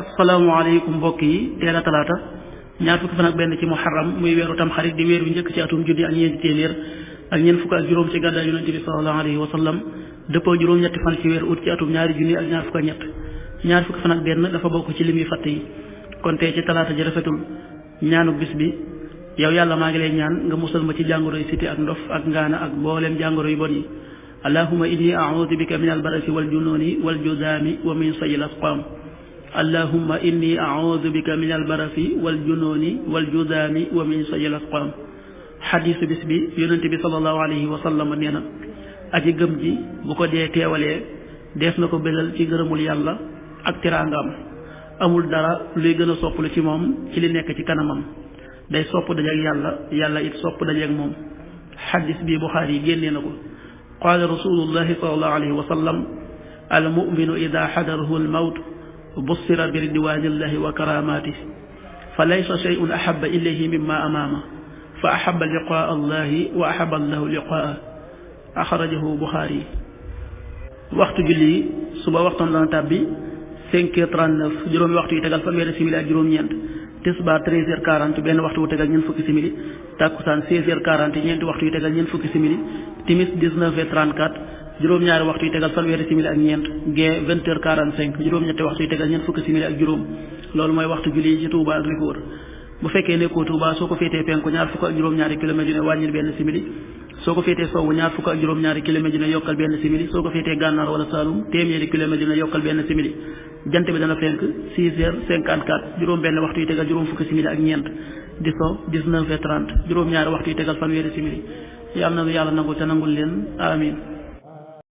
asalaamaaleykum mbokk yi teel a talaata ñaar fukki fan ak benn ci muharram muy weeru tam xarit di weer wi njëkk ci atum junni ak ñeenti téeméer ak ñeent fukk ak juróom ci gàddaay yonent bi sallallahu alayhi wa sallam dëppoo juróom-ñetti fan ci weer ut ci atum ñaari junni ak ñaar fukk ak ñett ñaar fukki fan ak benn dafa bokk ci lim yu fàtte yi kon tey ci talaata ji rafetul ñaanu bis bi yow yàlla maa ngi lay ñaan nga musal ma ci jàngoro yi siti ak ndof ak ngaana ak mbooleem jàngoro yu bon yi allahumma inni a'udhu bika min albarasi wal jununi wal judaami wa min sayil asqaam allahumma inni a'udhu bika min albarasi wal jununi wal judaami wa min sayil asqaam xadiisu bis bi yonente bi sallallahu alayhi wa sallam nee na aji gëm ji bu ko dee teewalee dees na ko bégal ci ngërëmul yàlla ak tiraangaam amul dara luy gën a sopplu ci moom ci li nekk ci kanamam day sopp dajeek yàlla yàlla it sopp dajeek moom xadis bi Buxaari yi génnee na ko qaala rasulullahi sallallahu alayhi wa sallam al muminu ida xadarahu al mawt bussira bi ridwanillahi wa karamatihi fa laysa shay'un ahaba ilayhi mimma amaama fa ahaba liqaa allahi wa ahaba allahu liqaa axrajahu Buxaari yi waxtu julli suba waxtoon dana tàbbi 5h39 juróomi waxtu yi tegal fanweeri simili ak juróom-ñeent tisbaar 13h40 benn waxtu wu tegal ñeent fukki simili takkusaan 16h40 ñeenti waxtu yi tegal ñeent fukki simili timis 19h34 juróom-ñaari waxtu yi tegal fanweeri simili ak ñeent gee 20h45 juróom-ñetti waxtu yi tegal ñeent fukki simili ak juróom loolu mooy waxtu julli ci Touba ak li ko wër bu fekkee nekkoo Touba soo ko féetee penku ñaar fukk ak juróom-ñaari kilomètre yu ne wàññil benn simili soo ko féetee sowwu ñaar fukk ak juróom-ñaari kilomètre yu ne yokkal benn simili soo ko féetee gànnaar wala Saalum téeméeri kilomètre yu ne yokkal benn simili jant bi dana fenk 6h54 juróom benn waxtu yi tegal juróom fukki simili ak ñeent di so 19h30 juróom-ñaari waxtu yi tegal fanweeri simili yàlla na yàlla nangul te nangul leen amin